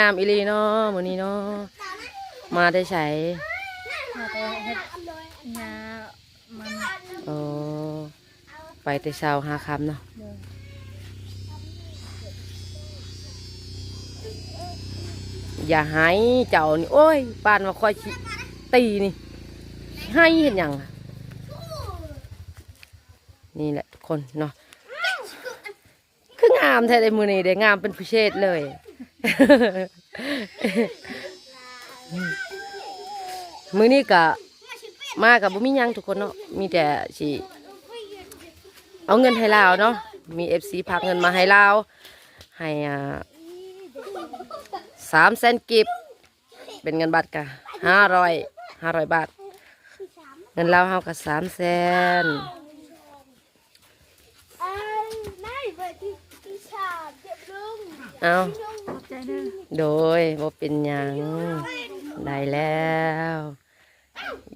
ງາມອີ່ຫຼີເນາະ ມື້ນີ້ເນາະ. ມາແຕ່ໃສ? ມາແຕ່ເຮັດຫຍ້າມັນ. ອໍ ໄປແຕ່ເຊົ້າຫາຄ່ຳເນາະ. ໂດຍ. ຢ່າໄຫ້ເຈົ້ານີ້ ໂອ້ຍ ປານວ່າຂ້ອຍຊິຕີນີ້ ໄຫ້ເຮັດຫຍັງ? ນີ້ແຫຼະທຸກຄົນເນາະ. ຄືງາມແທ້ເດ້ ມື້ນີ້ເດ້ ງາມເປັນພິເສດເລີຍ. ມື້ນີ້ກະມາກະບໍ່ມີຫຍັງທຸກຄົນເນາະ ມີແຕ່ຊິເອົາເງິນໃຫ້ລາວເນາະ. ມີເອັຟຊີຝາກເງິນມາໃຫ້ລາວ ໃຫ້ ອ່າ ສາມແສນກີບ ເປັນເງິນບາດກະຫ້າຮ້ອຍ ຫ້າຮ້ອຍບາດ ເງິນລາວເຮົາກະສາມແສນ. ເອົາ ຂອບໃຈເດີ. ໂດຍ ບໍ່ເປັນຫຍັງ ໄດ້ແລ້ວ.